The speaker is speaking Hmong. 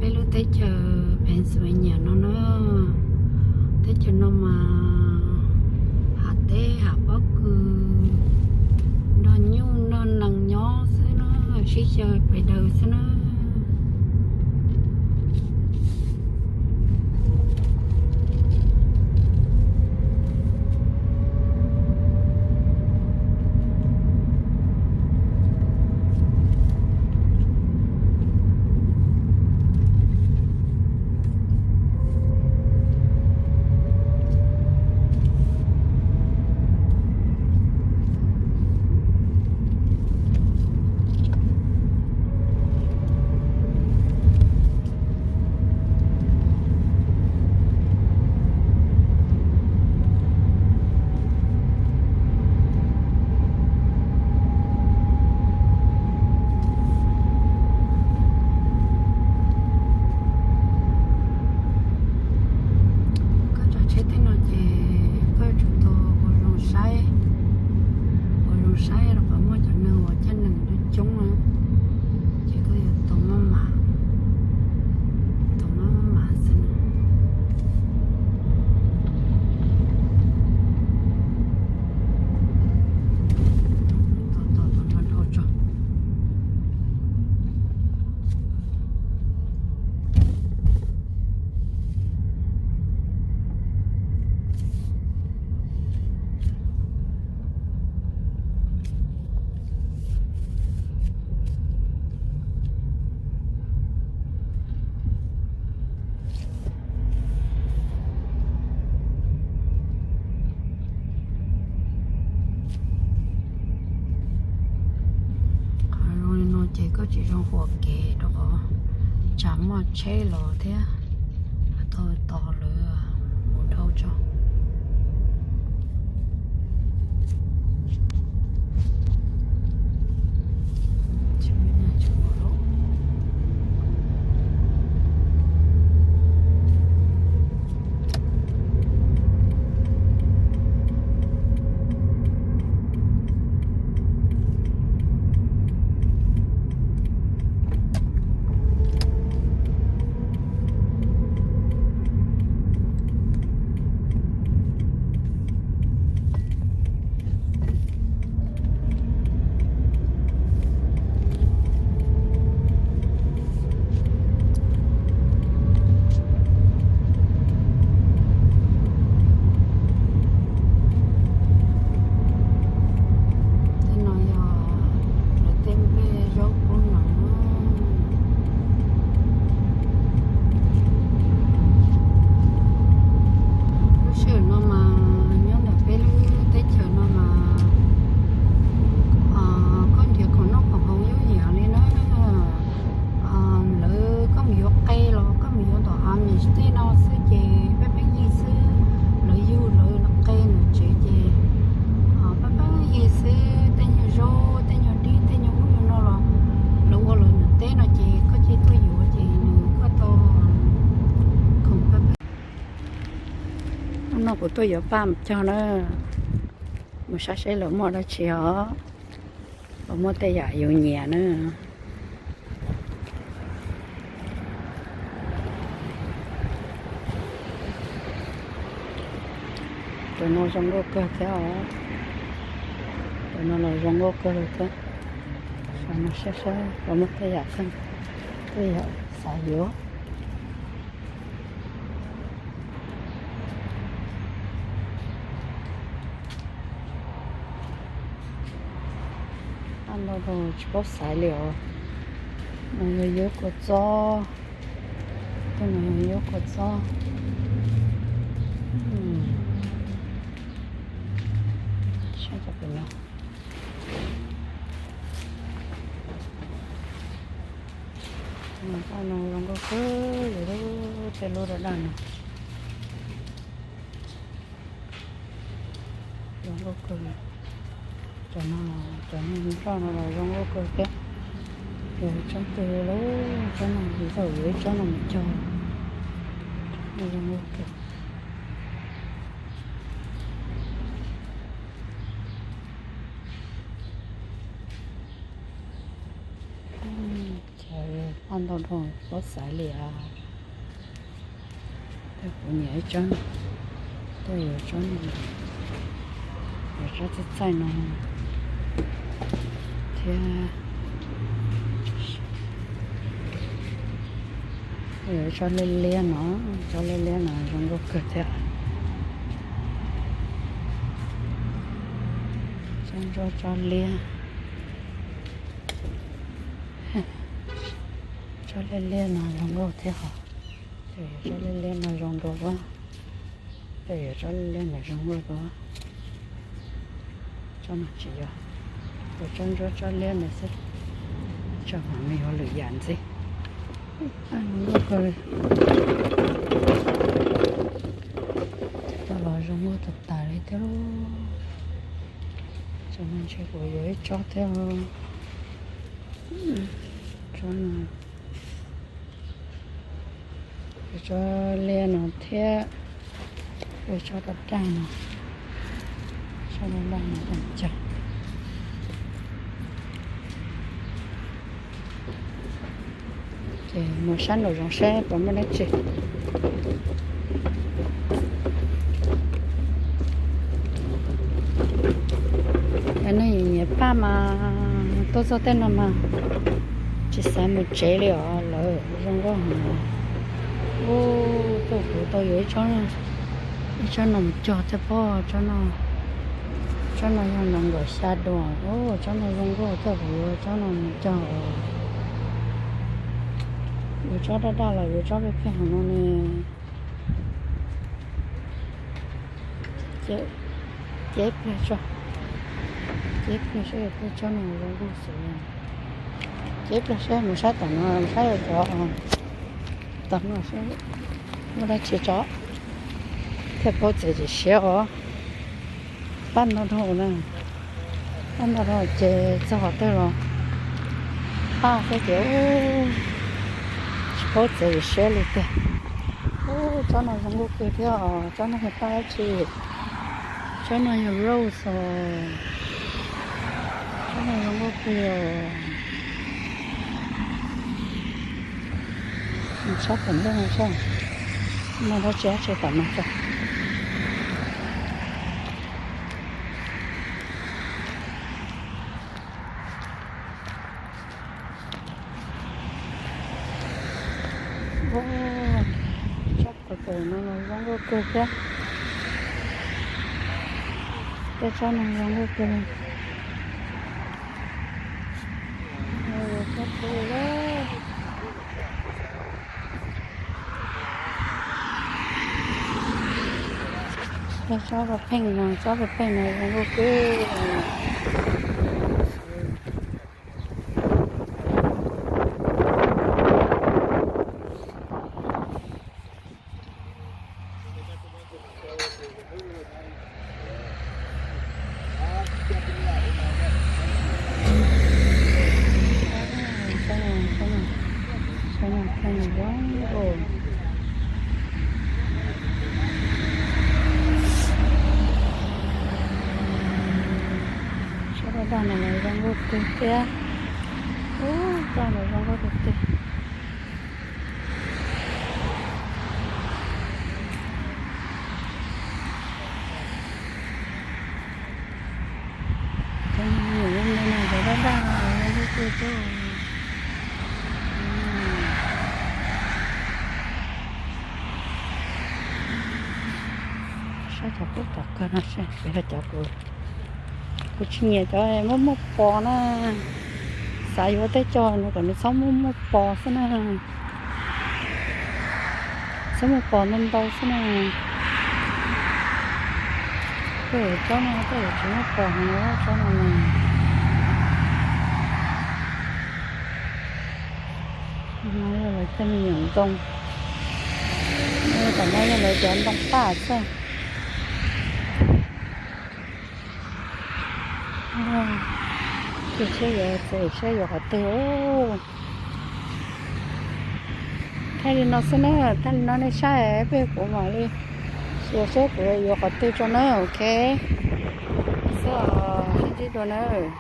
Peb lub teb chaws Pennsylvania no na, teb chaws no mas hav teb hav pob kws, nrog nyuj nrog nees nyob xwb na, sib xyaw pes daws xwb na. Koj tsav tsheb tej no ces koj yuav tsum tau ua zoo saib, ua zoo saib rau qhov muaj cov neeg uas caij nees coob coob na, ces koj yuav tau maj mam, tau maj mam xwb na. Tom tom tom nrho nrho tso. Qhov zoo li no ces koj tsis zoo huam kev rau qhov tsam muaj tsheb los thiab, tau tos lawv mus dhau tso. Tej no yog lawv tej nplej zaub qub no. Lub sij hawm no mas nyob ntawm peb lub teb chaws no mas koj nrhiav khoom noj khoom haus yooj yim li na. Lawv koj mus yuav qe los koj mus yuav tom Amish tej no xwb ces peb pheej yig xwb, lawv yug lawv qe nram tsev ces peb pheej yig xwb, tej nyuag zaub tej nyuag dib tej nyuag ub nyuag no los lawv ua lawv nram teb no ces koj cia tuaj yuav ces nws koj tau khoom pab pab. Hnub no kuv tuaj yuav paj mus cog na, mus saib seb lawv muaj dab tsi os, lawv muaj tej yam yus nyiam na. Cov no zoo nkauj kawg thiab os. Cov no los zoo nkauj kawg li thiab. Saib no saib saib los muaj tej yam, tej yam xav yuav. Ab, ntau ntau tsis paub xaiv li os. No yog yuav kua txob, tej no yog yuav kua txob. Saib cov pem no. Paj no zoo nkauj kawg li, tej lub daj daj no. Zoo nkauj kawg. Cov no, cov nroj no los zoo nkauj kawg thiab. Yuav tsob twg los tsob no, zaum yuav ib tsob no mus cog. Zoo nkauj kawg. Cov Ntau dhau, paub xaiv li os. Tej kuv nyiam ib tsob, tej yuav tsob, yuav tsob txaij txaij no thiab. Yuav tsob liab liab no, tsob liab liab no zoo nkauj kawg thiab. Tsob ntsuab tsob liab, tsob liab liab no zoo nkauj thiab hos. Tej yuav tsob liab liab no zoo dua, tej yuav tsob liab liab no zoo nkauj dua. Tsob no tsis yog, yuav tsob ntsuab tsob liab no xwb, tsob no nws yog lwm yam ntxiv. Zoo nkauj kawg li. Tau los zoo nkauj tas tas li thiab. Tsob no ntshe kuv yuav ib tsob thiab. Tsob no, tsob liab no thiab, tsob daj daj no, tsob daj daj no tag cag. Ces mus sab nraum zoov seb puas muaj dab tsi. Cov neeg nyiam paj mas tuaj txog tej no mas tsis xav mus tsev li os, lawv zoo nkauj heev. Ub, tuaj kuv tau yuav ib tsob, ib tsob no mus cog thiab pob, tsob no, tsob no yog nees nkaum xya duas. Ub, tsob no zoo nkauj, tuaj kuv yuav tsob no mus cog. Yuav tsob daj daj los yuav tsob pheej pheej heev no ne. Ceb pliag tso, ceb pliag seb puas tsob no zoo nkauj xwb. Ceb pliag seb, mus saib tom no, mus saib cov tom no seb muaj dab tsi tso, thiaj paub txiav txim siab os. Paj ntau dhau na, paj ntau dhau ces txog qhov twg los paj xwb ces tsis paub txiav txim siab li tiag. Ub, tsob no zoo nkauj kawg thiab os, tsob no yog paj dab tsi? Tsob no yog rose os. Tsob no zoo nkauj kawg os. Tsob tom ntej no seb muaj dab tsi dab tsi tom no tso. Tsob purple no los zoo nkauj kawg thiab. Tej tsob no zoo nkauj kawg li. Tsob purple, tej tsob pheej pheej no, tsob pheej pheej no zoo nkauj kawg. Tsob daj daj no los zoo nkauj kawg thiab. Ub, tsob no zoo nkauj tiag tiag. Cov me nyuam li no cov daj daj no zoo nkauj kawg thiab. Saib cov kub tom kawg no seb, cov kuv, kuv tsis nyiam cov muaj muaj pos na. Xav yuav tej cog no kom nws txhob muaj muaj pos xwb na. Txhob muaj pos ntau ntau xwb na. Tej tsob no tej tsis muaj pos heev, tsob no na. No yog lawv tej me nyuam ntoo. Tom no yog lawv cov ntoo paj xwb. Ces seb yuav, seb yuav qhov twg. Thaij li no xwb na, thaij li no nej saib peb kuv mam li xyuas seb kuv yuav qhov twg tso na, ok. Xwb os, sib ntsib dua nawb.